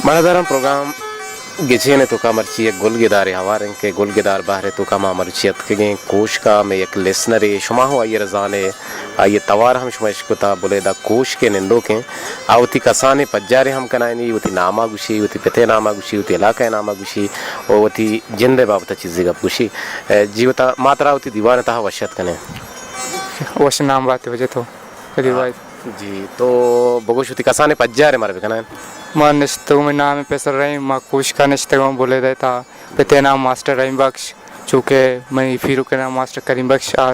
مڑاداراں، پروگرام گچین ءِ توکا مرچی یک گلگدارے ہوار انت کہ گلگدار بہر ءِ توکا ما مرچی اتکگیں کوشکا مئے یک لسنرے، شما ہوں آئی ءَ را زانے، آئی ءِ توار ہم شما اشکتا، بلیدہ کوشک ءِ نندوکیں۔ آ وتی کسانیں پجارے ہم کنائینی، وتی ناما گوشی، وتی پتے ناما گوشی، وتی علاقہ ءِ ناما گوشی، و وتی جند ءِ بابت ءَ چیزے گپ گوشی۔ اے، جی وتا ما ترا وتی دیوان ءِ تہا وش اتک کنیں۔ وش نام بات وجہ تو۔ کدی آ، وای۔ جی، تو بگوش وتی کسانیں پجارے مارا بکنائین۔ ما نشتگوں، مئے نام پیسر رحیم، ما کوشکا نشتگوں، بلیدہ ءِ تہا۔ پتے نام ماسٹر رحیم بخش، چونکہ منی پیرک ءِ نام ماسٹر کریم بخش، آ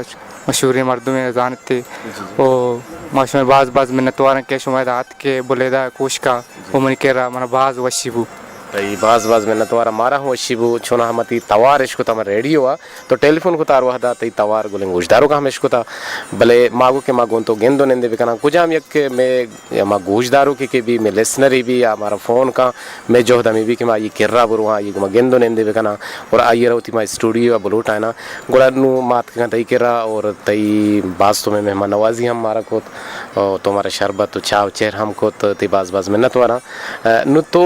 مشہوریں مردمے زانتے۔ جی، جی۔ او ما شمئے باز باز منتواراں کہ شما ادا اتکے بلیدہ کوشکا، جی۔ او منی کرا منا باز وشی بو۔ تئی باز باز منتواراں، مارا ہم وشی بو، چونا ہم تئی توار اشکتا ہم ریڈیو ءَ۔ تو ٹیلی فون کتا ہر وہدا تئی توار گلیں گوشداروکاں ہم اشکتا، بلے ما گو کہ ما گوں تو گند و نندے بکناں۔ کجام یک کہ مئے ہما گوشداروکے کہ بی، مئے لسنرے بی، یا مارا فون کاں، مئے جہد ہمے بی کہ ما آئی کرا برواں، آئی گوما گند و نندے بکناں، اور آئی را وتی ما اسٹوڈیو ءَ بلوٹائیناں۔ گڑا نوں ما اتکگاں تئی کرا، اور تئی باز تو مئے مہمان نوازی ہم مارا کت، اور تو مارا شربت و چاہ و چہر ہم کت، تئی باز باز منت واراں۔ نوں تو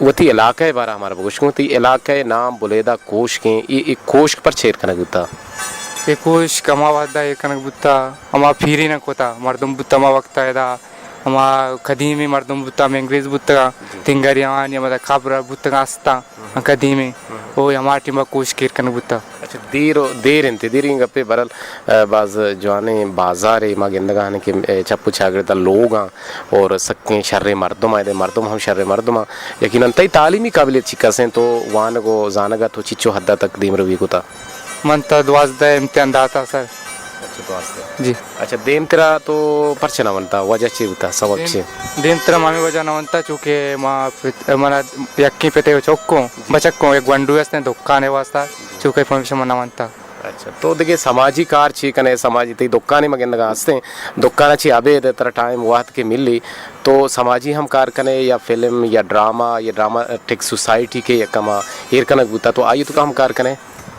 وتی علاقہ ءِ بارہ ءَ مارا بگوش کن، وتی علاقہ ءِ نام بلیدہ کوشک ایں، اے، اے کوشک پرچا ایر کنگ بوتا؟ اے کوشک ہما وہدا ایر کنگ بوتا، ہما پیریناں کتا، مردم بوتا ہما وقتا ادا، ہما قدیمی مردم بوتا، ہمے انگریز بوتگا، جی۔ تنگا ریانی ہمدا قبر بوتگا استا، ہم۔ قدیمی، ہم۔ او ہما ٹیما کوشک ایر کنگ بوتا۔ اچھا، دیر و، دیر انت، دیریں گپے برل، ء، باز جوانیں بازارے ما گندگا ہن کہ، ء، چپ و چاگرد ء لوگاں اور سکیں شریں مردم آئے دے، مردم ہم شریں مردم آں۔ یقیناً تئی تعلیمی قابلیت چی کسیں، تو وانگ و زانگ ء تو چچو حد ء تک دیمروی کتا؟ من تا دوازدہ امتحان داتا سر۔ اچھا، دوازدہ۔ جی۔ اچھا، دیمترا تو پرچہ نہ ونتا، وجہ چی بوتا، سبب دیم-، چی؟ دیمترا ما ہمے وجہ نہ ونتا، چونکہ ما پت-، منا یکیں پتے و چکوں، جی۔ بچکوں، یک گونڈو استیں دکانے واسطہ، جی۔ چونکہ پمیشا من نہ ونتا۔ اچھا، تو دگہ سماجی کار چی کنے؟ سماجی تئی دکانے ما گندگا ہستیں، دکانا چی ابید ترا ٹائم وہد کہ ملی تو سماجی ہم کار کنے یا فلم یا ڈرامہ یا ڈرامہ ٹک سوسائٹی کہ یک ہما ایر کنگ بوتا تو آئی تو ہم کار کنے؟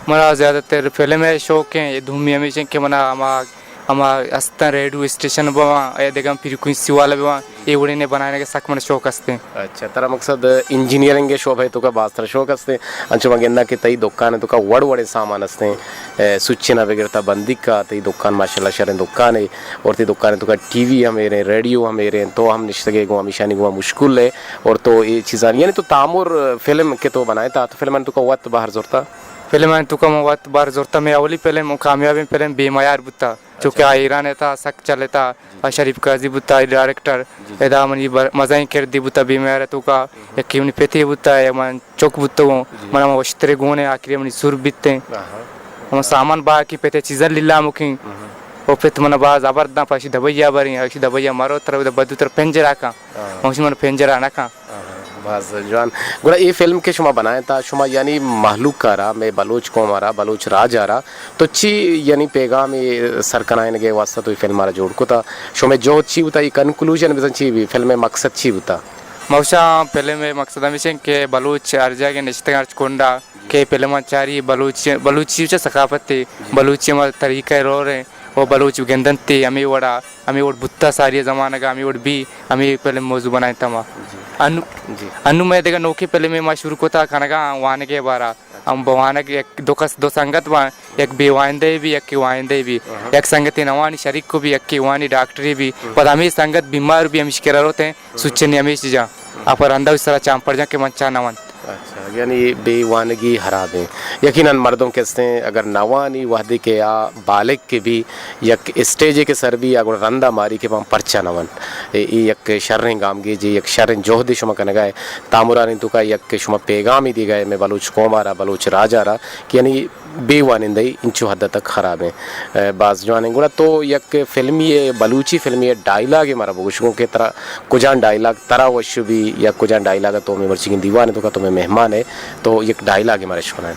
منا زیادہ تر فلم ء شوق ایں، اے دومی ہمیش ایں کہ منا ہما، ہما استاں ریڈیو اسٹیشن بواں، اے دگہ فریکوئنسی والا بواں، اے وڑیں بنائینگ ء سک من شوق استیں۔ اچھا، ترا مقصد انجینئرنگ ء شعبہ ء توکا باز تر شوق استیں، انچو ما گنداں کہ تئی دکان ء توکا وڑ وڑیں سامان استیں، اے، سوچن ء بگر تا بندیک ء تئی دکان ماشاءاللہ شریں دکانے اور تئی دکان ء توکا ٹی وی ہم ایریں، ریڈیو ہم ایریں، تو ہم نشتگے گوں ہمیشانی گوں مشکول ہے اور تو اے چیزانی، یعنی تو تامر فلم کہ تو بنائے تا، تو فلمانی توکا وت بہر زرتا؟ فلمانی توکا من وت بہر زرتا، مئے اولی فلم و کامیابیں فلم بے میار بوتا، چونکہ اچھا۔ آ ایران ء تھا، سک چلتا، جی، آ جی۔ شریف قاضی بوتا، آئی ڈائریکٹر، جی، جی۔ ادا منی بر-، مزائیں کردی بوتا بے میار ء توکا، ہم۔ یکی منی پتے بوتا، یک من چک بوتگوں، جی۔ من ہما وشترے گون ء آخری منی سور بیتیں۔ آہا۔ ہما سامان باقی پتے چیزاں لیلا مکیں۔ ہم۔ او پت من باز ابر داں پاشی دبئی ء بریں، اشی دبئی ء مرو تر بدو تر پنجرہ کن۔ ہاں۔ ہمشی من پنجرہ نہ کن۔ آہا، باز جوان۔ گڑا اے فلم کہ شما بنائیں تا، شما یعنی مہلوک ء را، مئے بلوچ قوم ء را، بلوچ راج ء را، تو چی یعنی پیغام سر کنائینگ ء واسطہ تو اے فلم ء را جوڑ کتا؟ شمئے جہد چی بوتا؟ اے کنکلوژن بزن چی بی؟ فلم ء مقصد چی بوتا؟ موشا فلم ء مقصد ہمیش انت کہ بلوچ ہر جاگہ نشتگ ہرچ کنڈا کہ فلم ء چاری بلوچ، بلوچی چہ ثقافت ء، بلوچی ہما طریقہ ء رور ء، و بلوچ گندنت ء ہمے وڑا ہمے وڑ بوتا ساری زمانگ ء ہمے وڑ بی، ہمے فلم موضوع بنائینتا ما۔ جی۔ انو، جی۔ انو مئے دگہ نوکیں فلمے ما شروع کتا کنگا آں وانگ ء بارا۔ ہم بہ وانگ یک دو کس دو سنگت باں، یک بے وانندہ بی، یک وانندہ بی۔ اہا۔ یک سنگتے نوانی شریک کو بی، یکے وانی ڈاکٹرے بی۔ ہم۔ پدا ہمے سنگت بیمار بی، ہمیش کرا روت ہیں، ہم۔ سوچنی ہمیش جا۔ ہم۔ اپر ہندا اس طرح چامپڑ جاں کہ من چا نہ ونت۔ اچھا، یعنی بے وانگی حراب ہیں۔ یقیناً مردم کہ استیں اگر نہ وانی وہدے کہ آ بالغ کہ بی یک اسٹیجے کہ سر بی آ گڑا رندا ماری کہ من پرچا نہ ونت۔ اے، اے یک شریں گامگیجے، یک شریں جہدے شما کنگا ہے۔ تامرانی توکا یک شما پیغامی دیگا ہے مئے بلوچ قوم آ را، بلوچ راج آ را کہ یعنی بے وانندہی انچو حد تک خراب ہیں۔ اے، باز جوان ہیں۔ گڑا تو یک فلمی ہے، بلوچی فلمی ہے، ڈائیلاگ ہے مارا بگوش گوں کہ ترا کجان ڈائیلاگ ترا وش بی یا کجان ڈائیلاگ تو میں مرچی دیوان ہے تو کا تو میں مہمان ہے، تو یک ڈائیلاگ ہے مارا شکنا ہے۔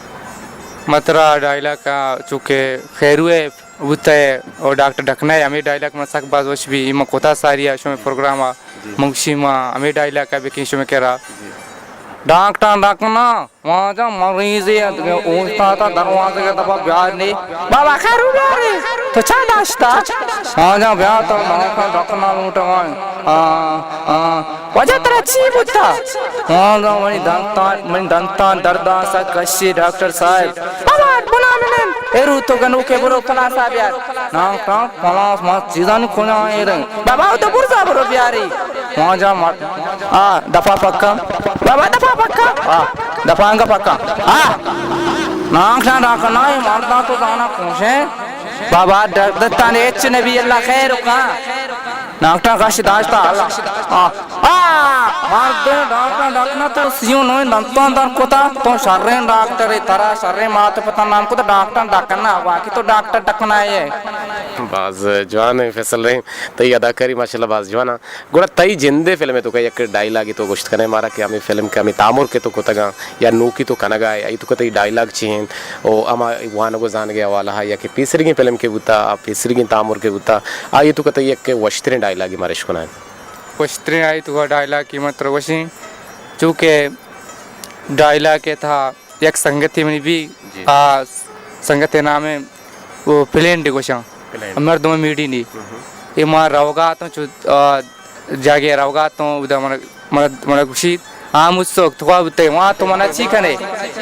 مترا ڈائیلاگ کا چونکہ خیرو ہے بوتا ہے اور ڈاکٹر ڈکنا ہے، ہمیں ڈائیلاگ من سک باز وش بی، من کوتا ساری ہے شمے پروگرام آ، جی۔ منگشی ما ہمیں ڈائیلاگ کا بکیں شمے کرا۔ جی۔ ڈاکٹر ڈکنا، واجہ مریضے ات کہ اوشتاتا دروازگ ءِ دپا بیار نی۔ بابا خیر بیاری، تو چا داشتا؟ واجہ بیار تو ڈاکٹر ڈکنا لوٹگا۔ آ، آ۔ واجہ ترا چی بوتا؟ واجہ منی دنتان، منی دنتان دردا سک کشی ڈاکٹر صاحب۔ بابا بنا منن۔ اے رو تو گنوکے برو پلاسا بیار۔ ڈاکٹر پلاس ما چیزانی کجا ایر۔ بابا تو برزا برو بیاری۔ واجہ مر-، آ، دپا پکا۔ بابا دپا پکا۔ آ، دپا انگا پکا۔ آ، ناکشان ڈاکٹر نا، اے مرداں تو زانا کوشے۔ بابا درد تانے اچ نبی اللہ خیر کا۔ ڈاکٹر کش داشتا اللہ۔ آ، آ، مردے ڈاکٹر ڈکنا تو سیو نویں دنتان در کتا، تو شریں ڈاکٹرے، ترا شریں مات پتا نام کتا ڈاکٹر ڈکنا، واقعی تو ڈاکٹر ڈکنا ئے۔ باز جوان ایں فیصل رحیم، تئی اداکاری ماشاءاللہ باز جوان ایں۔ گڑا تئی جندے فلم ءِ توکا یک ڈائیلاگے تو گوشت کنے مارا کہ ہمے فلم کہ ہمے تامر کہ تو کتگاں یا نوکی تو کنگا ئے، آئی توکا تئی ڈائیلاگ چی انت؟ او ہما وانگ و زانگ ءِ حوالہ ءَ یا کہ پیسریگیں فلم کہ بوتا، آ پیسریگیں تامر کہ بوتا، آئی توکا تئی یک وشتریں ڈائیلاگے مارا اشکنائیں۔ وشتریں آئی توکا ڈائیلاگ کہ من ترا گوشیں، چونکہ ڈائیلاگ ءِ تہا یک سنگتے منی بی، جی۔ آ سنگتے نام ءَ او پلینڈ گوشاں۔ پلینڈ۔ مردم میڑی نی۔ ہم۔ اے ما روگا اتوں چو، آ، جاگے روگا اتوں، اودا من، من، من گوشی، آ مسک، تو بوتے، وہاں تو منا چی کنے؟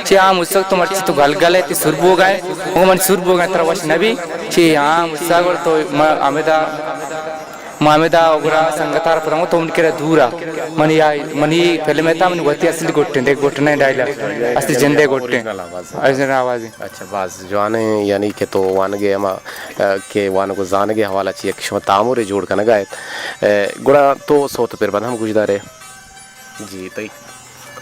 چی آ مسک تو مرچی تو گل گل ئے، تی سور بوگا ئے۔ او من سور بوگا ئے، ترا وش نبی۔ چی آ مسک تو ما ہمیدا ما ہمیدا گڑا سنگتار پدا تو من کرا دورا۔ منی آ، منی فلم ءِ تہا منی وتی اصلی گٹیں، دیکھ گٹنے ڈائیلاگ۔ اصلی جندے گٹیں۔ اوریجنل آواز۔ اوریجنل آواز۔ اچھا، باز جوانیں، یعنی کہ تو وانگ ءِ ہما، آ، کہ وانگ و زانگ ءِ حوالہ چی یک شما تامرے جوڑ کنگا ات۔ آ، گڑا تو سوت پر بند ہم گوشدارے۔ جی، تئی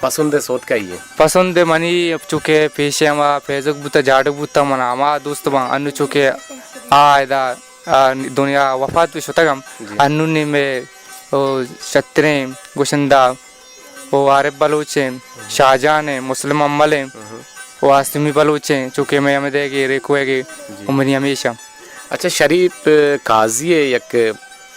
پسند سوت کئی ہے؟ پسند منی چونکہ پیش ہما فیسبک بوتا، جاڑک بوتا، من ہما دوست باں، انو چونکہ آ ادا آ، دنیا وفات بہ شتگ ہم۔ جی۔ انونی مئے، او، شتریں گشندہ، او، عارف بلوچ ایں، شاہجان ایں، مسلم امل ایں، او، آسمی بلوچ ایں، چونکہ مئے ہمے دگہ ریکو ئے گے، جی۔ او منی ہمیشہ۔ اچھا، شریف قاضی ءِ یک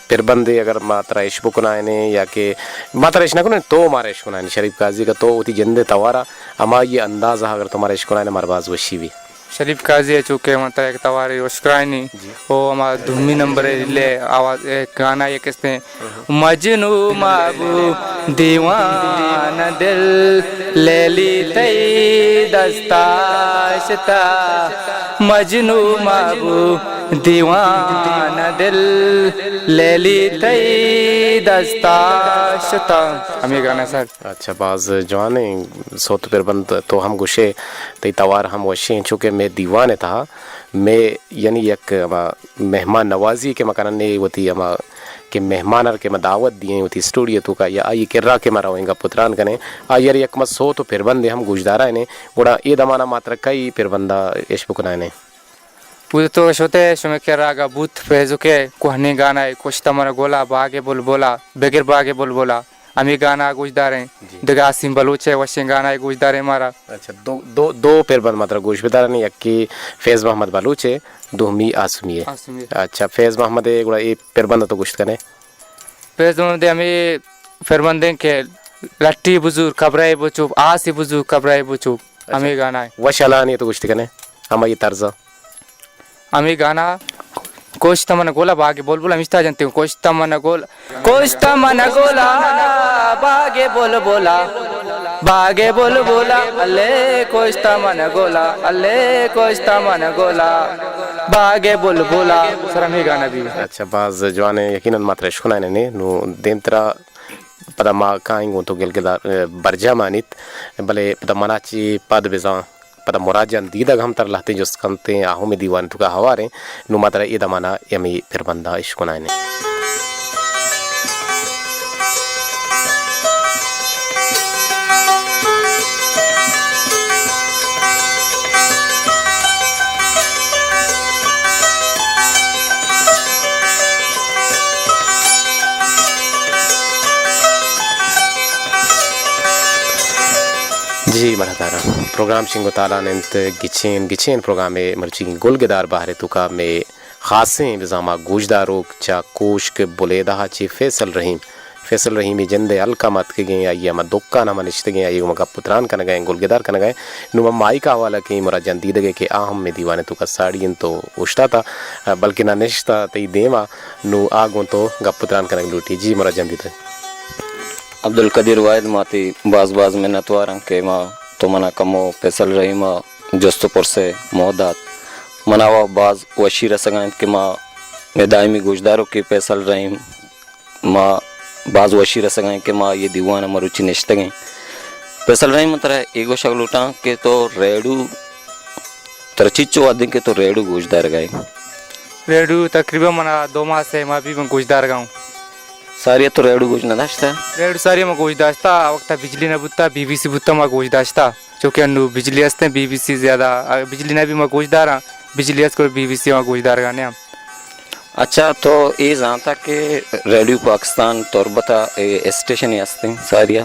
پربندے اگر ما ترا اش بکنائینیں یا کہ ما ترا اش نہ کنیں، تو مارا اش کنائینیں، شریف قاضی کا تو وتی جند ءِ توارا ہمائی انداز ءَ اگر تو مارا اش کنائینیں، مارا باز وشی بی۔ شریف قاضی ءَ چو کہ من ترا یک توارے اشکنائینی، جی۔ او ہما دومی نمبر ءِ لے آواز، اے، گانا یک استیں۔ مجنو ما بو دیوانہ دل، لیلی تئی دستا شتا۔ مجنو ما بو دیوانہ دل، لیلی تئی دستا شتا۔ ہمے گانا سر۔ اچھا، باز جوانیں سوت پر بند تو ہم گوشے، تئی توار ہم وشیں، چونکہ مئے دیوان ءِ تہا مئے یعنی یک ہما مہمان نوازی کہ ما کنن نے وتی ہما کہ مہمان ار کہ ما دعوت دیئیں وتی اسٹوڈیو توکا یا آئی کرا کہ ما رویں گپ و تران کنیں، آئی ار یک ما سوت و پربندے ہم گوشدارائیں، گڑا اے دمانا ما ترا کئی پربندا اش بکنائیں؟ پوز تو شتے شمے کرا اگا بوت فیسبک ءِ کوہنیں گانا ءِ کشتہ من گولا، باگ بلبلا، بگر باگ بلبلا۔ ہمے گانا گوشداریں۔ جی۔ دگہ آسیم بلوچ ءِ وشیں گانا ءَ گوشداریں مارا۔ اچھا، دو، دو، دو پربند ما ترا گوش بداریں، یکے فیض محمد بلوچ ءِ، دومی آسمی ءِ۔ آسمی۔ اچھا، فیض محمد ءِ گڑا اے پربند تو گوشت کنے؟ فیض محمد ءِ ہمے پربندیں کہ لٹی بزور قبرہ بچوپ، آسی بزور قبرہ بچوپ۔ اچھا۔ ہمے گانا ءِ۔ وش الانی تو گوشت کنے؟ ہمائی طرز۔ ہمے گانا کشت من گولا باگ بلبل، ہمیشتا جنتے کشت من گول، کشت من گولا باگ بلبلا، باگ بلبلا، الے کشت من گولا، الے کشت من گولا باگ بلبلا۔ سر ہمے گانا بی۔ اچھا، باز جوان ایں، یقیناً ما ترا اشکنائیں نے۔ نو دیمترا پدا ما کائیں گوں تو گلگدار، برجا مانیت، بلے پدا منا چی پد بزاں۔ پدا مراد جان دیدگ ہم ترا لہتیں جست کنتیں، آ ہمے دیوان توکا ہواریں۔ نوں ما ترا اے دمانا ہمے پربندا اشکنائینیں۔ جی، مڑاہداراں، پروگرام شنگ و تالان انت، گچین گچین پروگرام ء مرچیگیں گلگدار بہر ء توکا مئے خاصیں بزاں ما گوشداروک چہ کوشک بلیدہ ء چہ فیصل رحیم، فیصل رحیم ءِ جند ءِ ہلک ءَ ما اتکگیں، آئی ءِ ہما دکان ءَ ما نشتگیں، آئی ءَ گوما گپ ءُ تران کنگ ءَ ایں، گلگدار کنگ ءَ ایں۔ نوں ما ماہک ءِ حوالہ کئیں، مراد جان دیدگ ءَ کہ آ ہم مئے دیوان ءِ توکا ساڑی انت ءُ اوشتاتہ، بلکنا نشتہ تئی دیم ءَ، نوں آ گوں تو گپ ءُ تران کنگ لوٹی۔ جی مراد جان دیدگ۔ عبدالقدیر واحد، ما تئی باز باز منتوار آں کہ ما تو منا کمو فیصل رحیم ءِ جست ءُ پرس ءِ موہ دات۔ منا وا باز وشی رسگ ءَ انت کہ ما مئے دائمی گوشداروکیں فیصل رحیم، ما باز وشی رسگ ءَ انت کہ ما اے دیوان ءَ مروچی نشتگ ایں۔ فیصل رحیم، من ترا اے گوشگ لوٹاں کہ تو ریڈیو، ترا چچو وھد انت کہ تو ریڈیو گوشدارگ ءَ ئے؟ ریڈیو تقریباً منا دو ماہ سے ماہ بی من گوشدارگ ءَ اوں۔ ساری ءَ تو ریڈیو گوش نہ داشتہ؟ ریڈیو ساری ءَ ما گوش داشتہ، آ وقت ءَ بجلی نہ بوتہ، بی بی سی بوتہ، ما گوش داشتہ۔ چونکہ انو بجلی ہستیں، بی بی سی زیادہ، آ، بجلی نہ بی ما گوش داراں، بجلی ہست کو بی بی سی ما گوش دارگ ءَ نیاں۔ اچھا، تو اے زانتا کہ ریڈیو پاکستان تربت ءَ اے اسٹیشنے ہستیں ساری ءَ؟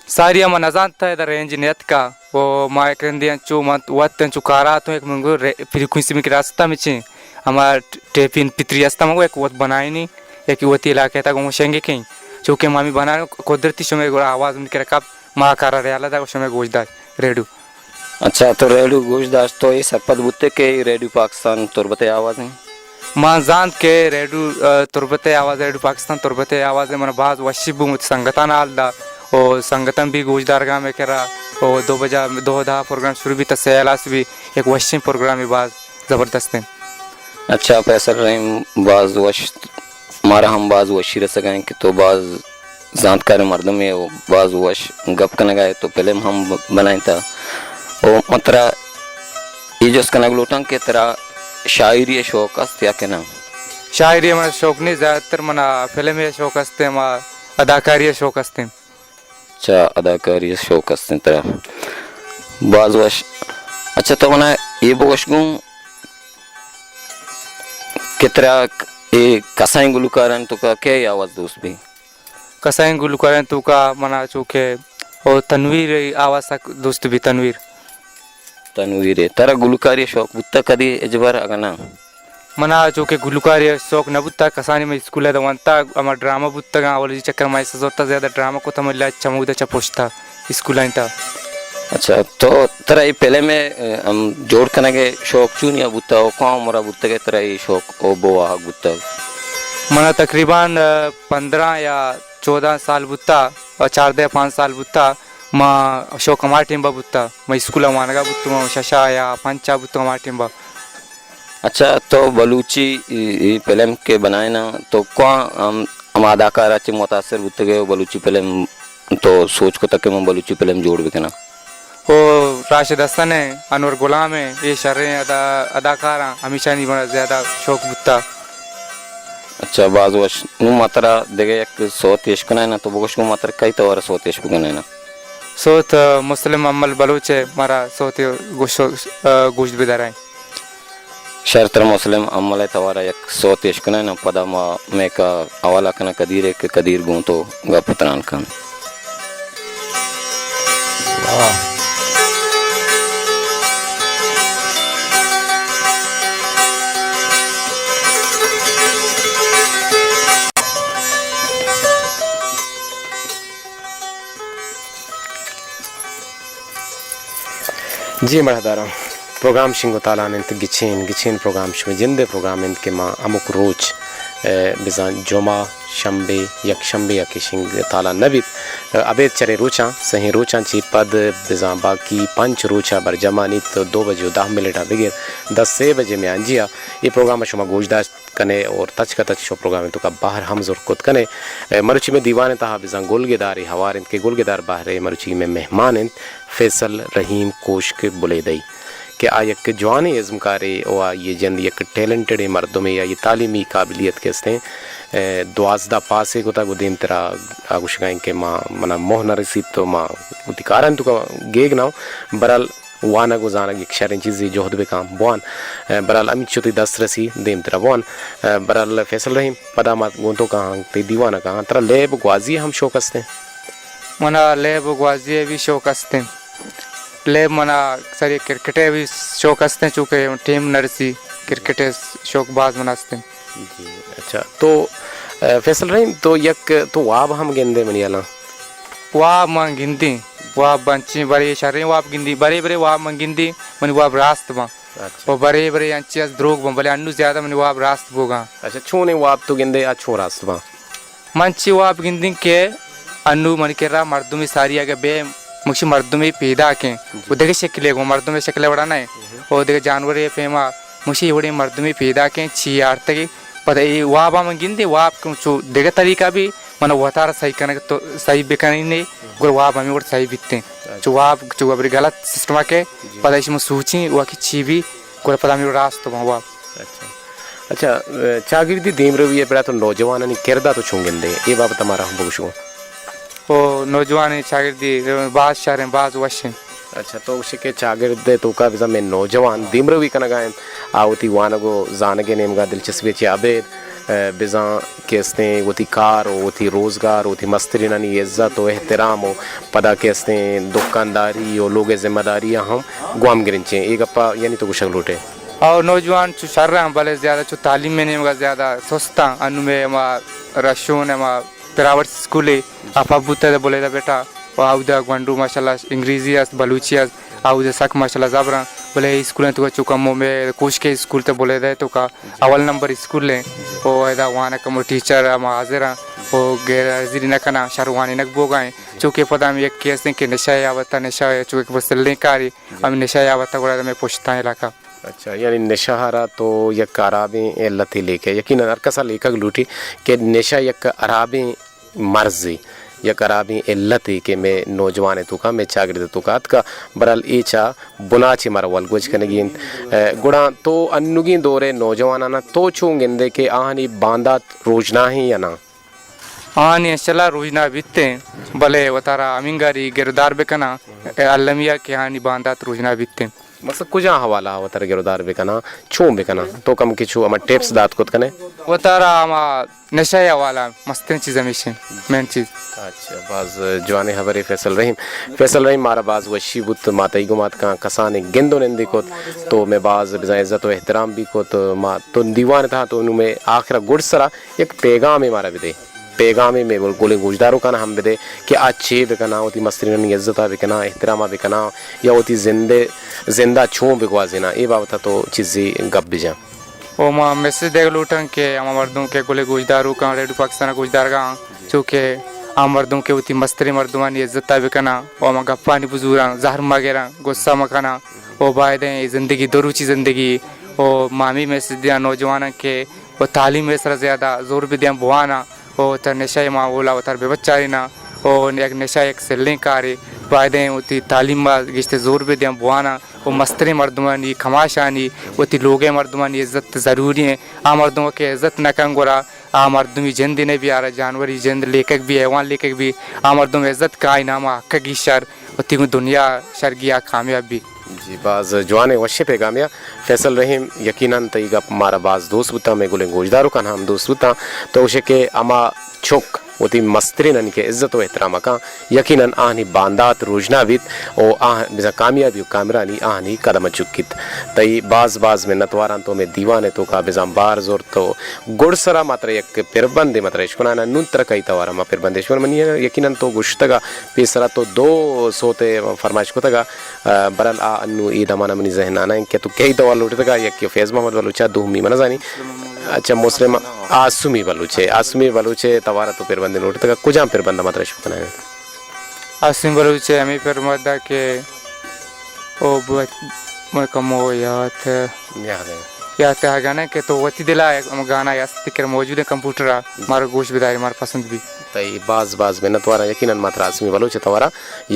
ساری ءَ ما نزانتا، ادا رینج نیتکا۔ او ما یک رندے انچو ما وت انچو کارا اتوں، یک منگو رے-، فریکوئنسی من کرا ستا مچیں۔ ہما ٹ-، ٹیپین پتری ہستا مگو یک وت بنائینی، یک وتی علاقہ تا گوں شنگے کیں۔ چونکہ ما ہمیں بنائیں قدرتی شمے گڑا آواز من کرا کپ، ما کارا ریالہ دا شمے گوش داشت ریڈیو۔ اچھا، تو ریڈیو گوش داشت، تو اے سرپد بوتے کہ اے ریڈیو پاکستان تربت ءِ آواز ایں؟ ما زانت کہ ریڈیو، آ، تربت ءِ آواز، ریڈیو پاکستان تربت ءِ آواز ءَ من باز وشی بو، وتی سنگتان حال دا، او سنگتان بھی گوش دارگا میں کرا، او دو بجا، دو دہ پروگرام شروع بی تا سہ ہلاس بی، یک وشیں پروگرامے باز زبردستیں۔ اچھا فیصل رحیم، باز وش، مارا ہم باز وشی رسگا ایں کہ تو باز زانتکاریں مردمے ءُ باز وش گپ کنگ ءَ ئے، تو فلم ہم ب-، بنائینتہ۔ ءُ من ترا اے جست کنگ لوٹاں کہ ترا شاعری ءِ شوق است یا کہ نہ؟ شاعری ءِ منا شوق نہیں، زیادہ تر منا فلم ءِ شوق است، ہما اداکاری ءِ شوق است۔ اچھا، اداکاری ءِ شوق است ترا۔ باز وش۔ اچھا، تو منا اے بگوش گوں کہ ترا اے کسائیں گلوکارانی توکا کئے آواز دوست بی؟ کسائیں گلوکارانی توکا منا چوکہ او تنویر آواز سک دوست بی، تنویر۔ تنویر ءِ۔ ترا گلوکاری ءِ شوق بوتگ کدی ہچبر اگاں نہ؟ منا چوکہ گلوکاری ءِ شوق نہ بوتگ، کسانی من اسکول ءَ وانتگ، ہما ڈرامہ بوتگاں، اولی چکر ما ایسا زورتا زیادہ ڈرامہ کتا، من لچ چمودا چہ پشتا اسکول ءَ انت۔ اچھا، تو ترا اے فلم ءِ، ام، جوڑ کنگ ءِ شوق چونیا بوتگ ءُ کواں عمر ءَ بوتگ ءُ ترا اے شوق او بواہگ بوتگ؟ منا تقریباً، آ، پندرہ یا چودہ سال بوتا، آ، چاردہ پانچ سال بوتا، ما شوق ہما ٹیم با بوتا، ما اسکول ءَ وانگا بوتوں، ششا یا پنچا بوتوں ہما ٹیم با۔ اچھا، تو بلوچی ای، ای فلم کہ بنائینا، تو کواں ہم، ہما اداکار ءَ چہ متاثر بوتگ ئے ءُ بلوچی فلم تو سوچ کتگ کہ من بلوچی فلم جوڑ بکناں؟ او راشد حسن ءِ، انور غلام ءِ، اے شریں ادا-، اداکاراں، ہمیشانی منا زیادہ شوق بوتا۔ اچھا، باز وش۔ نوں ما ترا دگہ یک سوت اش کنائیناں، تو بگوش گوں ما ترا کئی توار ءَ سوت اش بکنائیناں؟ سوت، آ، مسلم امل بلوچ ءِ، مارا سوت گوش، آ، گوش بدارائیں۔ شر، ترا مسلم امل ءِ توار ءَ یک سوت اش کنائیناں، پدا ما میک ءَ حوالہ کناں قدیر ءَ کہ قدیر گوں تو گپ تران کنت۔ جی مڑاہداراں، پروگرام شنگ ءُ تالان انت گچین، گچین پروگرام شمئے جند ءِ پروگرام انت کہ ما ہمک روچ، ءَ، بزاں جمعہ، شمبے، یک شمبے ءَ کہ شنگ تالان نہ بیت، ءَ، ابید چرے روچاں، سہیں روچاں چی پد بزاں باقی پنچ روچ ءَ برجمانیت، دو بجے ءُ دہ منٹ ءَ بگر داں سے بجے میانجی ءَ اے پروگرام ءَ شما گوش داشت کنے اور تچک ءَ تچک شما پروگرام ءِ توکا بہر ہم زرت کت کنے۔ ءَ، مروچی مئے دیوان ءِ تہا بزاں گلگدارے ہوار انت کہ گلگدار بہر ءَ مروچی مئے مہمان انت فیصل رحیم کوشک بلیدئی کہ آ یک جوانیں ازمکارے ءُ آئی ءِ جند یک ٹیلنٹڈیں مردمے، آئی ءِ تعلیمی قابلیت کہ استیں، ءَ، دوازدہ پاسے کتگ ءُ دیمترا آ گوشگا انت کہ ما، منا موہ نہ رسیت تو ما وتی کارانی توکا گیگ نہ اوں۔ بہرحال وانگ ءُ زانگ یک شریں چیزے، جہد بکن بوان۔ ءَ، بہرحال ہمینچو تئی دست رسی دیمترا بوان۔ ءَ، بہرحال فیصل رحیم، پدا ما گوں تو کاہاں، تئی دیوان ءَ کاہاں، ترا لیب ءُ گوازی ءِ ہم شوق استیں؟ منا لیب ءُ گوازی ءِ بھی شوق استیں۔ لیب منا سری کرکٹ ءِ بھی شوق استیں، چونکہ ٹیم نہ رسی، کرکٹ ءِ شوق باز منا استیں۔ جی، اچھا، تو فیصل رحیم، تو یک، تو واب ہم گندے منی ہیالاں؟ واب من گندیں، واب انچیں برے شریں واب گندیں، برے برے واب من گندیں، منی واب راست باں۔ اچھا۔ و برے برے انچیں از دروگ باں، بلے انو زیادہ منی واب راست بوگاں۔ اچھا، چونیں واب تو گندے آ چون راست باں؟ من چی واب گندیں کہ انو منی کرا مردمی ساری اگہ بے مکشی مردمی پیداکیں، جی۔ و دگہ شکلے گوں مردمی شکلے وڑا نہ، و دگہ جانورے پیما مکشی وڑیں مردمی پیداکیں چی آرتگی۔ پدا اے وابا من گندیں، واب کہ چو دگہ طریقہ بی من وتارا صحیح کنگ تو صحیح بکنینے، گڑا واب ہمیں وڑ صحیح بیتیں۔ اچھا۔ چو واب چو ابری غلط سسٹما کہ، جی۔ پدا ایش من سوچیں و کہ چی بی، گڑا پدا ہمیں وڑ راست باں واب۔ اچھا۔ اچھا، چاگردی دیمروی ء پڑا تو نوجوانانی کردا تو چون گندے؟ اے بابت مارا ہم بگوشو۔ او نوجوان چاگردی باز شریں، باز وشیں۔ اچھا، تو گوشے کہ چاگرد ء توکا بزاں مئے نوجوان دیمروی کنگا انت، آ وتی وانگ و زانگ ء نیمگا دلچسپی چہ ابید، ء، بزاں کہ استیں وتی کار و وتی روزگار و وتی مسترینانی عزت و احترام و پدا کہ استیں دکانداری و لوگ ء ذمہ داری ء ہم گوام گرنچیں۔ اے گپا یعنی تو گوشگ لوٹے؟ او نوجوان چو شر آں، بلے زیادہ چو تعلیم ء نیمگا زیادہ سست آں۔ انو مئے ہما رشون ہما پرائیویٹ اسکولے آ پب بوتگ بلیدہ بیٹا، و اودا گونڈو ماشاءاللہ انگریزی است، بلوچی است، اودا سک ماشاءاللہ زبر آں۔ بلے اے اسکول انت چو کمو مئے کوشکے اسکول تہ بلیدہ توکا اول نمبر اسکول ایں۔ او ادا وانگ کمو ٹیچر ہم حاضر آں، او غیر حاضری نہ کناں، شر وانینگ بوگا ایں۔ چونکہ پدا ہم یکے استیں کہ نشہ ء آوتا، نشہ ء چو یک بس سلیں کارے، ہم نشہ ء آوتا گڑا ہمیں پشتاں علاقہ۔ اچھا، یعنی نشہ ء را تو یک ہرابیں علتے لیکہ۔ یقیناً ہر کسا لیکگ لوٹی کہ نشہ یک ہرابیں مرضے، یک ہرابیں علتے کہ مئے نوجوان ء توکا، مئے چاگرد ء توکا اتکا۔ برحال اے چا بنا چہ مارا ولگوج کنگی انت۔ ء، گڑا تو انوگیں دور ء نوجوانانا تو چون گندے کہ آہانی باندات روژناہیں یا نہ؟ آہانی انشاءاللہ روژنا بیتیں، بلے وتارا ہمینگاری گرودار بکناں، المیہ کہ آہانی باندات روژنا بیتیں۔ مطلب کجا حوالہ ء وتارا گرودار بکناں، چون بکناں؟ تو کم کہ چو ہما ٹپس دات کت کنے؟ وتارا ہما نشہ ء حوالہ مستریں چیز ہمیش انت، مین چیز۔ اچھا، باز جوانیں ہبرے فیصل رحیم۔ فیصل رحیم، مارا باز وشی بوت، ما تئی گوما اتکاں کسانیں گند و نندے کت، تو مئے باز بزاں عزت و احترام بی کت، ما تو دیوان تہا تو نوں مئے آخرا گڈ سرا یک پیغامے مارا بدے، پیغامے مئے گلیں گوشداروکاں ہم بدے کہ آ چے بکناں، وتی مسترینانی عزتا بکناں، احتراما بکناں، یا وتی زندے، زندا چون بگوازیناں، اے بابتا تو چیزے گپ بجن۔ و ما میسج دیگ لوٹاں کہ ہما مردم کہ گلیں گوشداروکاں، ریڈیو پاکستان گوشدارگاں، چونکہ آ مردم کہ وتی مستریں مردمانی عزتا بکناں و ہما گپانی بزوراں، زہر مگراں، غصہ مکناں، و بایدیں اے زندگی دو روچی زندگی، و ما ہمے میسج دیاں نوجواناں کہ و تعلیم ء سرا زیادہ زور بدیاں بواناں و تر نشہ ء ماحول ء وتر بہ بچاریناں و یک نشہ یک سلیں کارے، بایدیں وتی تعلیم ء گیشتر زور بدیاں بواناں و مستریں مردمانی کماشانی وتی لوگ ء مردمانی عزت ضروری ایں۔ آ مردم کہ عزت نہ کن گڑا آ مردمی جندے نہ بی، آرا جانوری جند لیکگ بی، حیوان لیکگ بی، آ مردم عزت کائیں ناما حقگی شر وتی گوں دنیا شرگی آ کامیاب بی۔ جی، باز جوانیں وشیں پیغامے آ۔ فیصل رحیم، یقیناً تئی گپ مارا باز دوست بوتاں، مئے گلیں گوشداروکاں ہم دوست بوتاں۔ تو گوشے کہ ہما چک وتی مسترینانی کہ عزت و احترام کاں، یقیناً آہانی باندات روژنا بیت و آہ بزاں کامیابی و کامرانی آہانی قدم چکیت۔ تئی باز باز منتواراں تو مئے دیوان ء توکا بزاں بہر زرت و گڈسرا ما ترا یک پربندے ما ترا اشکنانا، نون ترا کئی توارا ما پربندے اشکن۔ منی یقیناً تو گوشتگا پیسرا تو دو سوتے فرمائش کتگا، آ، برحال آ انو اے دمانا منی ذہن آنا انت کہ تو کئی توار لوٹتگا، یکے فیض محمد بلوچ ء، دومی من زانی۔ اچھا، مسلم آسمی بلوچ ء، آسمی بلوچ ء توارا تو پربندے لوٹتگا، کجام پربندا ما ترا اشکنانا؟ آسمی بلوچ ء ہمے پربندا کہ او ب-، من کمو یات یاد انت۔ یات ء گانا کہ تو وتی دل ء ہم گانا است کہ موجود انت کمپیوٹر ء، مارا گوش بداری، مارا پسند بی۔ تئی باز باز منتواراں، یقیناً ما ترا آسمی بلوچ ء توارا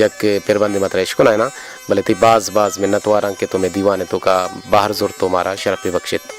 یک پربندے ما ترا اشکنائیناں، بلے تئی باز باز منتواراں کہ تو مئے دیوان ء توکا بہر زرت و مارا شرپے بخشت۔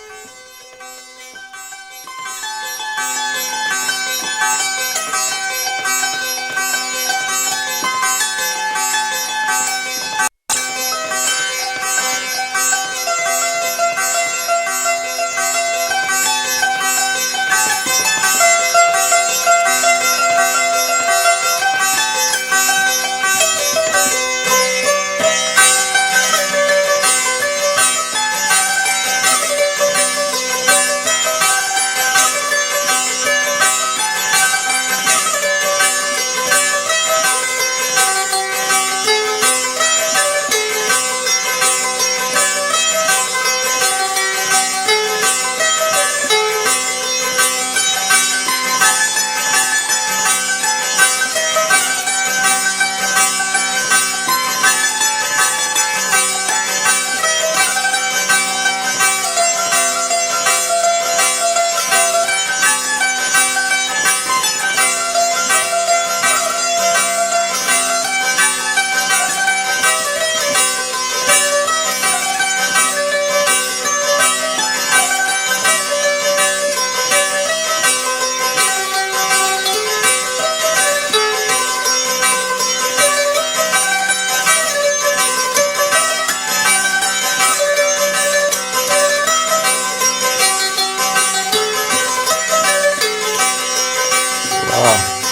ہاں۔